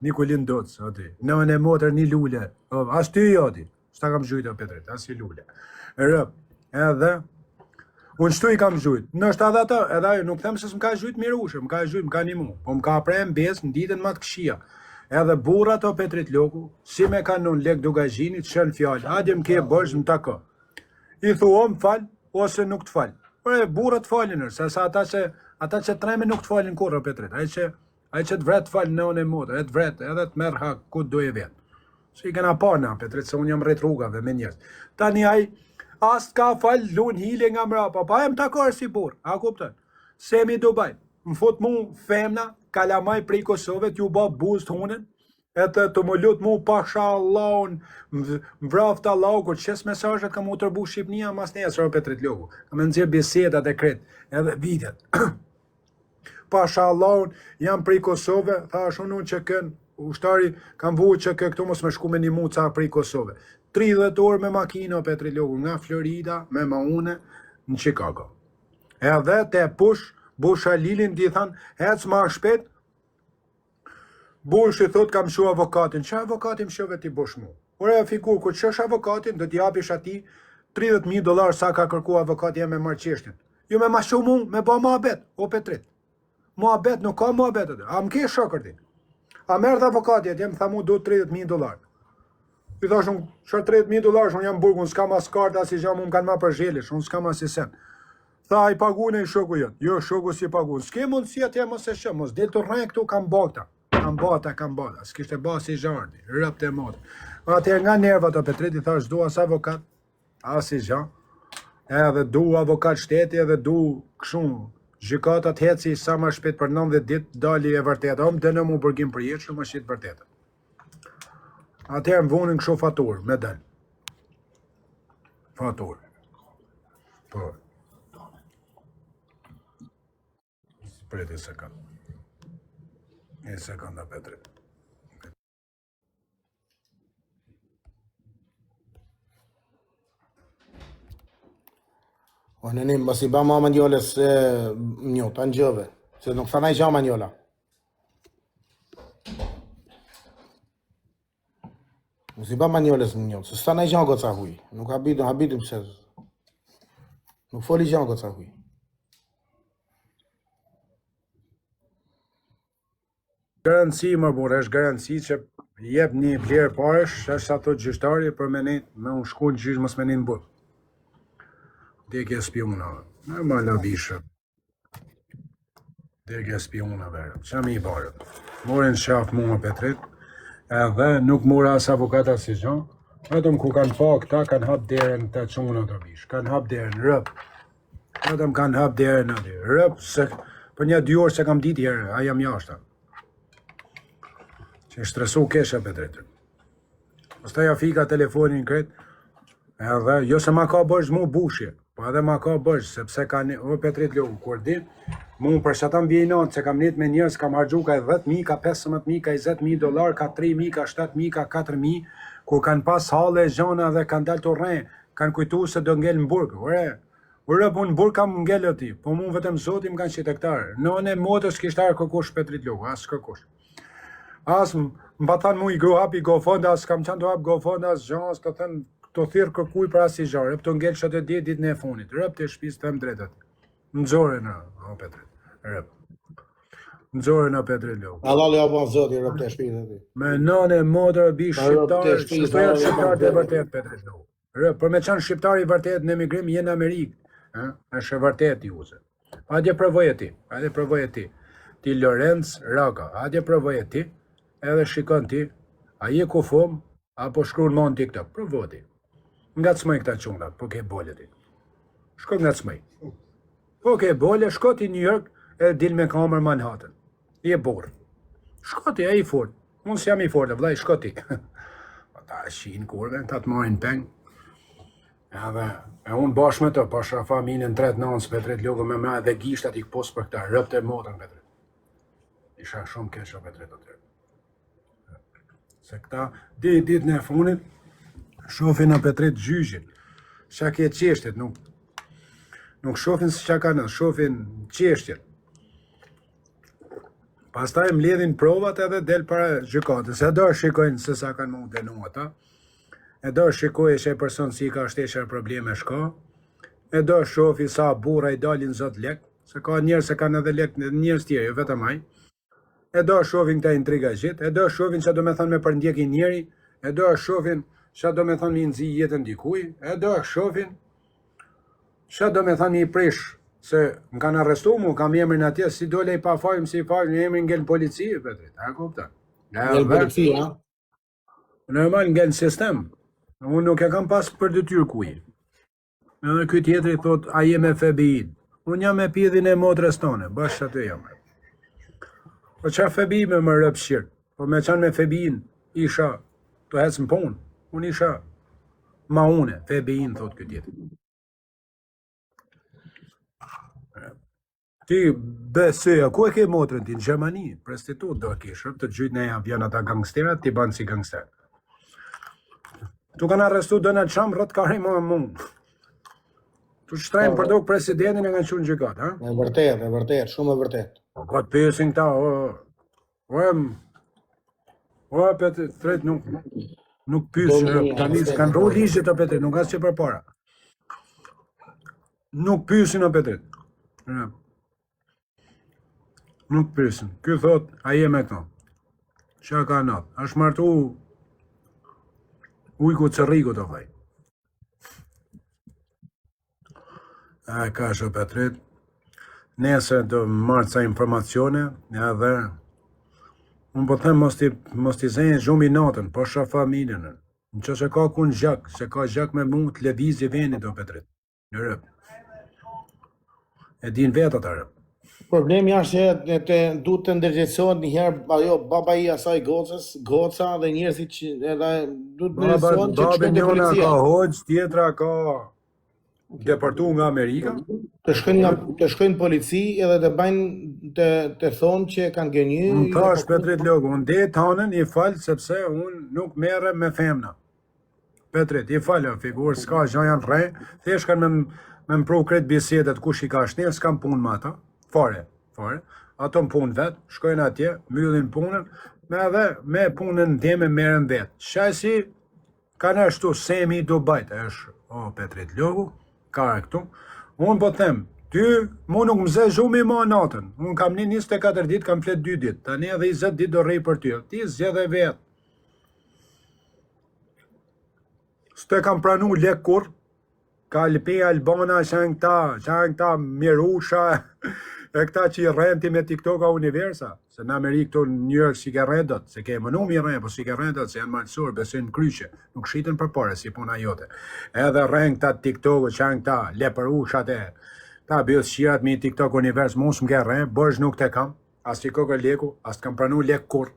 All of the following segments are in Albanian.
Nikulin Doc, aty. Nënë e motër një lule. O, as ty jo ti. S'ta kam gjujt o Petrit, as një lule. Rëp, edhe Unë shtu i kam gjujt. Nështë edhe atë, edhe ajo, nuk them se s'më ka gjujt Mirushë, më ka gjujt, më ka nimu. Po më ka pre në besë në ditën më të këqija. Edhe burrat o Petrit Loku, si me kanun Lek Dukagjini, të shën fjalë, hajde më ke borxh më tako. I thu o më fal, ose nuk të fal. Por e burrat falin, se sa ata që ata që tremen nuk të falin kurrë o Petrit. Ai që Ai që të vret të fal nënë e motër, e të vret edhe të merr hak ku do e vet. Se i kena pa na Petrit se unë jam rrit rrugave me njerëz. Tani ai as të ka fal lun hile nga mrapa, pa e më takar si burr, a kupton? Semi Dubai, më fut mu femna, kalamaj prej Kosove t'ju ba buzë të hunën, edhe të më lut mu pasha Allahun, më vraft Allahu, kur qes mesazhet ka mu tërbu Shqipnia mas nesër o Petrit Loku. Ka me nxjerr bisedat e kret, edhe videt. Pasha Allahun, jam prej Kosove, thash unë unë që kën, ushtari kam vu që kë këtu mos me shku me një mu ca prej Kosove. 30 orë me makinë o Petrit Loku nga Florida me maune në Chicago. Edhe te push, Bush Halilin di than, hec ma shpejt, Bush i thot kam shu avokatin, që avokatin më shove ti Bush mu? Ore fikur, kur të shosh avokatin, do t'i japish atij 30.000 dollar sa ka kërku avokati me marrë çështjen. Jo me ma shu mu, me ba muhabet, o Petrit. Muhabet, nuk ka muhabet atë. A më ke shokër ti? A merr dhe avokati atje, më tha mu do 30.000 dollar. I thash unë, çfarë 30.000 dollar, unë jam burg, unë s'kam as kartë, as i gjë, mu më kanë marrë për zhelesh, unë s'kam as i sen. Tha, i pagun e i shoku jot. Jo, shoku si pagun. S'ke mundësi atje mos e shë, mos del të rrej këtu kam bakta. Kam bata, kam bata. S'kishte ba si zhardi, rëp të motë. Atëherë nga nervat o Petrit i thash, s'du as avokat, as i gjë. Edhe du avokat shteti edhe du kështu gjykata të heci sa më shpejt për 90 ditë dali e vërteta. O më dëno mu burgim përjetshëm, më shit vërtetën. Atëherë më vunin kështu faturë, me dal. Faturë. Po. Prit një sekund. Një sekund da Petrit. O në një, mos i ba ma Manjolës e një, ta në se nuk tha naj gja Manjola. Mos i ba Manjolës në një, se s'tha naj gja goca huj. Nuk habitem, habitem pse. Nuk foli gja goca huj. Garanci më burrë, është garanci që jep një vlerë paresh, është sa thot gjyqtari për me nejt, me u shku në gjyq mos me nejt në burg. Degja e spiunave. Normal a bishë. Degja e spiunave. Qa mi i barë. Morën qafë mua Petrit, edhe nuk mora as avokat as i gjo. Vetëm ku kanë pa këta, kanë hap derën këta çunat o bish. Kanë hap derën, rëp. Vetëm kanë hap derën aty. Rëp se për një dy orë se kam ditë herë, a jam jashtë. Që stresu kesha Petrit. Pastaj ja fika telefonin krejt. Edhe jo se ma ka borxh mu bushi, po edhe ma ka borxh sepse ka një, o Petrit Loku, kur di, mu për që ata më vjen natë se kam net me njerëz, kam harxhu ka 10.000, ka 15.000, ka 20.000 dollar, ka 3.000, ka 7.000, ka 4.000, kur kanë pas halle e gjana dhe kanë dalë të rrenë, Kanë kujtu se do ngel në burg. Ore, ore, po në burg kam ngel aty. Po mu vetëm Zoti më kanë qitë hektar. Nënë e motrës kishte ardhur kërkush Petrit Loku, as kërkush. As më pa thanë mu i gru hapi GoFund, as kam qenë të hap GoFund, as gjë, as të thënë të thirr kërkuj për asnjë gjë. Rëp të ngel që të ditë ditën e fundit. Rëp të shtëpisë them drejtët. Nxorën, o Petrit. Rëp. Nxorën o Petrit Loku. Hallall ja bën Zoti rëp të shtëpisë aty. Me nënë e motër bi shqiptar, shqiptar janë shqiptar të vërtet Petrit Loku. Rëp, për me qenë shqiptar i vërtet në emigrim je në Amerikë, ë? Është e vërtet i uze. Hajde provoje ti, hajde provoje ti. Ti Lorenz Raka, hajde provoje ti, edhe shikon ti, a je kufom, apo shkruan më në TikTok, provo ti. Ngacmoj këta çunat, po ke bole ti. Shko ngacmoj. Po ke bole, shko ti New York edhe dil me kamerë Manhattan. Je burr. Shko ti, e i fort. Unë s'jam i fort, vllai, shko ti. Po ta shin kurve, ta të marrin peng. Edhe, e unë bashkë me të, pasha familjen tret nënës, Petrit Loku me me edhe gishtat i këpus për këta, rëptë e motrën, Petrit. Isha shumë keq o Petrit atëherë. Se këta, di ditën e fundit, shofin në Petrit gjyqin. Qa ke qeshtet, nuk, nuk shofin se qa ka në, shofin qeshtet. Pastaj mbledhin provat edhe del para gjykatës. E do shikojnë se sa kanë mu dënu ata. E do shikojë që e person si ka shtesher probleme shka. E do shofi sa burra i dalin zot lek, se ka njerëz se kanë edhe lek njerëz tjerë, jo vetëm ai. E do shofin këta intriga gjithë, e do shofin çka do me thënë me përndjekin njeri, e do shofin çka do me thënë me nxi jetën dikuj, e do shofin Çka do me thënë i prish, se më kanë arrestu mu, kam emrin atje, si dole i pafajshëm, si i fajshëm, emrin ngel në polici, Petrit, a kupton? Ngel në polici, a? Normal ngel në sistem. Unë nuk e kam pas për detyrë kuj. Edhe ky tjetri thot, a je me FBI-n? Unë jam me pidhin e motrës tone, bash aty jam. Po qa FBI me më rëp shqirt? Po me qenë me FBI-n, isha të hecë në punë. Unë isha ma une, FBI-n, thot ky tjetri. Ti besoj, a ku e ke motrën ti në Gjermani? Prostitut do e kesh, të gjujt në avion ata gangsterat, ti ban si gangster. Tu kanë arrestu Donald Trump, rrët ka më mu. Tu shtrajnë për dok presidentin e kanë çuar në gjykatë, ha? E vërtet, e vërtet, shumë e vërtet. Po ka të pyesin këta, o, o, o, o, Petrit, nuk, nuk pyesin, tani s'kanë ro ligjet o Petrit, nuk as që përpara. Nuk pyesin o Petrit. Nuk pyesin. Ky thot, a je me këto? Qa ka natë? Është martu ujku cërriku të thaj. A ka shë Petrit. Nesër do marrë ca informacione, edhe unë po them mos t'i mos t'i zënë gjumi natën, po shoh familjen. Në që se ka kun gjak, se ka gjak me mu të lëvizi venit o Petrit. Në rëp. E din vetë ata rëp. Problemi është që të, të duhet të ndërgjegjësohet një herë ajo baba i asaj gocës, goca dhe njerëzit që edhe duhet të Baba, ndërgjegjësohen që të babi shkojnë te njëna policia. ka hoxh, tjetra ka deportu nga Amerika. Të shkojnë nga të shkojnë në polici edhe të bëjnë të të thonë që kanë gënjy. Unë thash Petrit Logu, unë dhe tanën i fal sepse unë nuk merrem me femna. Petrit, i fal, o figurë, s'ka gjë janë rre, thjesht kanë me me mpru krejt bisedat kush i ka shnel, s'kam punë me ata. Fare, fare. Ato në punë vet, shkojnë atje, mbyllin punën, me edhe me punën teme merren vet. Qaj si Kanë ashtu Semi i Dubajt, është o Petrit Logu, ka këtu. Unë po them, ty mu nuk më zë gjumi më natën. Unë kam një 24 ditë, kam flet 2 ditë. Tani edhe 20 ditë do rrej për ty. Ti zgjedhe vetë. S'te kam pranu lek kurr, Kalpi Albana që janë këta, që janë këta Mirusha, e këta që i rren ti me TikToka Universa, se në Amerikë këtu në New York s'i ke rren dot, se ke mënu mi rren, po s'i ke rren dot, se janë malësor, besojnë në kryqe, nuk shiten për pare, si puna jote. Edhe rren këta TikToku që janë këta, leperushat e, ta bythqirat me TikTok Univers, mu s'më ke rren, borxh nuk të kam, As i kokër leku, as të kam pranu lek kurr,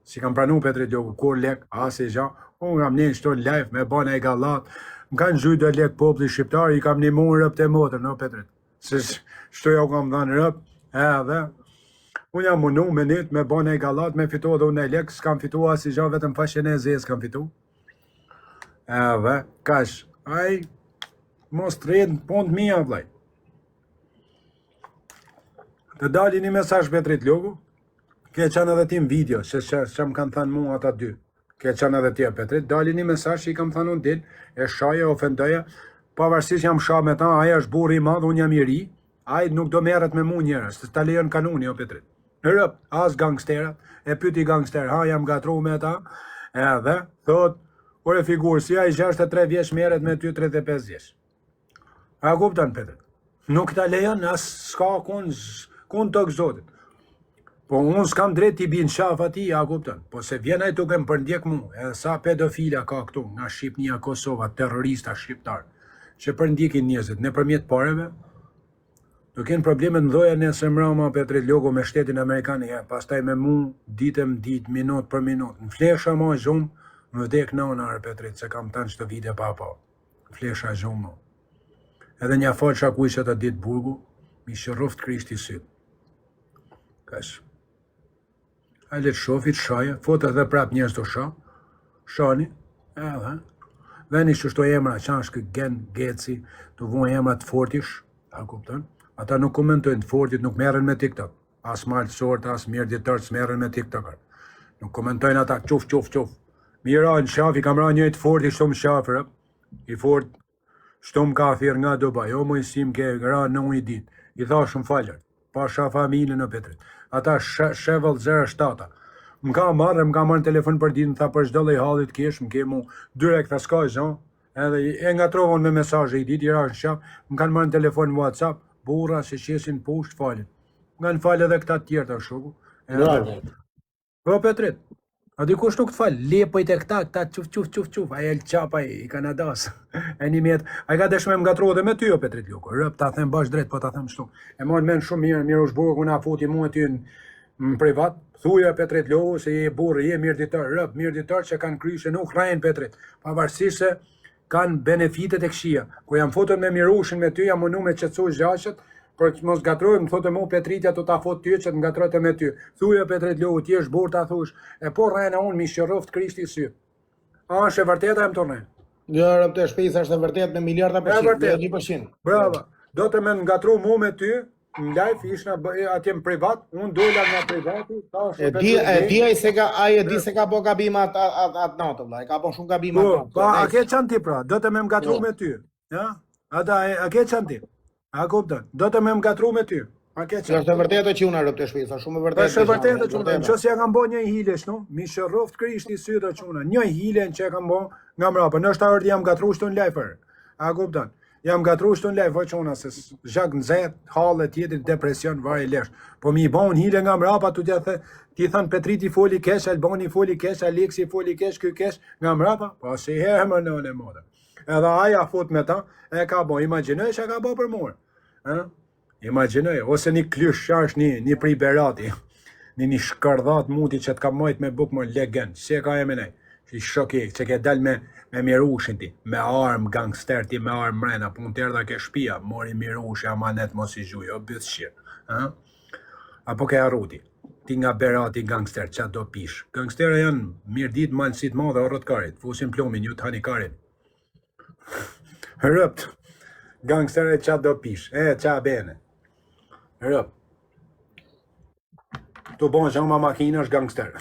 s'i kam pranu Petrit Logu kurr lek, as i gja, unë kam një qëto live me ba një gallat, më kanë gjujt do lek populli shqiptar, i kam nimu rëp të motër, no Petrit, se shto ja u kam dhanë rëp, edhe, unë jam munu me nit, me ba një gallat, me fitu edhe unë lek, s'kam fitu as i gja, vetëm faqen e zezë kam fitu, edhe, kash, ai, mos të rritë në punë të mija, vllai. Të dali një mesazh Petrit Logu, ke qenë edhe ti në video, se që, që më kanë thënë mua ata dy. Ke qenë edhe ti Petrit, dali një mesazh që i kam thënë unë dil, e shaje, ofendoje, pavarësisht jam sha me ta, ai është burrë i madh, unë jam i ri, ai nuk do merret me mu njerëz, se ta lejon kanuni o Petrit. Rëp, as gangsterat, e pyti gangster, ha, jam gatru me ta, edhe, thot, ore figurë, si ai 63 vjeç merret me ty 35 vjeç. A kupton Petrit? Nuk ta lejon as s'ka kun kun tokë zotit. Po unë s'kam drejt t'i bi në qafë atij, a kupton? Po se vjen ai duke më përndjek mu, edhe sa pedofila ka këtu nga Shqipnia, Kosova, terrorista shqiptar, që përndjekin njerëzit nëpërmjet pareve, do kenë probleme të mëdha nesër mrama Petrit Logu me shtetin amerikan, ja, pastaj me mu ditë më ditë, minutë për minutë. Në flesha ma gjumë, më vdek nana Petrit, se kam tanë qëto vite pa pa. Flesha gjumë. Edhe një falsha ku isha atë ditë burgu, mi shërroft Krishti syt. Kash. Ai le të shofi, të shaje, foto edhe prap njerëz të sha. Shani, edhe. Veni që emra, që është kë Gen, Geci, të vunë emra të fortish, a kupton? Ata nuk komentojnë të fortit, nuk merren me TikTok. As malësorët, as mirditorët s'merren me tiktoker. Nuk komentojnë ata quf, quf, quf. Mi ra në qafë, i kam ra një të fort i shumë qafë, rëp. I fort, shtu më ka thirrë nga Dubai, o moj si më ke ra në ujë ditë. I tha shumë falër, pa sha familjen o Petrit. Ata Shevel 07 Më ka marrë, më ka marrë në telefon për ditë, më tha për çdo lloj halli të kesh, më ke mu direkt tha s'ka gjë. Edhe e ngatrova unë me mesazhe i ditë, i rash në qafë, më kanë marrë në telefon në WhatsApp, burra se qesin poshtë falin. Më kanë falë edhe këta të tjerë të shoku. Edhe Bravo. Po Petrit, a dikush nuk të fal, lepojt e këta, këta quf quf quf quf, ai El Çapaj i Kanadas. E një mjet, ai ka dashur me më ngatru edhe me ty o Petrit Luku. Rëp ta them bash drejt, po ta them kështu. E marr mend shumë mirë, mirë është burrë ku na futi mua ty në, në privat. Thuja Petrit Luku se je burrë, je mirditor, rëp mirditor që kanë kryshe nuk rrejnë Petrit. Pavarësisht se kanë benefitet e këqija. Kur jam futur me Mirushin me ty, jam mundu me qetësu gjaqet, për të mos ngatroj, më thotë mu Petritja do ta fut ty që të ngatrote me ty. Thuja Petrit Luku, ti je burr ta thush. E po rrena unë mi shërroft Krishti sy. A është e vërtetë a jam tu rrenë? Jo, rob të shpejt është e vërtetë me miliarda E përqind, jo vërtetë. 1%. Bravo. Do të me ngatru mu me ty, në live, ishna atje në privat, unë dola nga privati, thash E di, e di ai se ka ai e di se ka bë gabim atë atë atë natë vëlla, e ka bë shumë gabim atë Po, natë. pa, a ke qan ti pra, do të me më gatru Jo. me ty, ja? Ata, a ke qan ti? A kupton? Do të me më gatru me ty. A ke Jo, qan? është e vërtetë që unë rob të shpejt, është shumë e vërtetë. Është e vërtetë çuna, në qoftë se ja kam bë një hile shnu, mi shërroft Krishti sy do çuna, një hile që e kam bë nga mbrapa, ndoshta erdhi jam gatru shtu në live. A kupton? Jam gatru shtu në live, o çuna se zhak nxet, halle tjetër, depresion, vaj lesh. Po mi bën hile nga mbrapa, tu t'ja the, ti thon Petriti foli keq, Albani foli keq, Aleksi foli keq, ky keq, nga mbrapa, po si herë më nënë e modë. Edhe ai a fut me ta, e ka bo, imagjinoj që ka bo për mua. Ë? Imagjinoj, ose një klysh është një, një pri Berati, një një shkërdhat muti që të ka majt me buk më legen, si e ka emrin ai? Si shoki që ke dal me me Mirushin ti, me armë gangster ti, me armë mrena, po unë t'erdha ke shtëpia, mori Mirushi amanet mos i gjuj, o bythshir, ë? Apo ke harru ti? Ti nga Berati gangster, qa do pish? Gangstera janë mirë ditë malësit madhe, orët karit, fusin plumin, ju të hani karin. Rëpt. Gangstera qa do pish? E, qa bene? Rëpt. Tu bon gjama makina është gangster.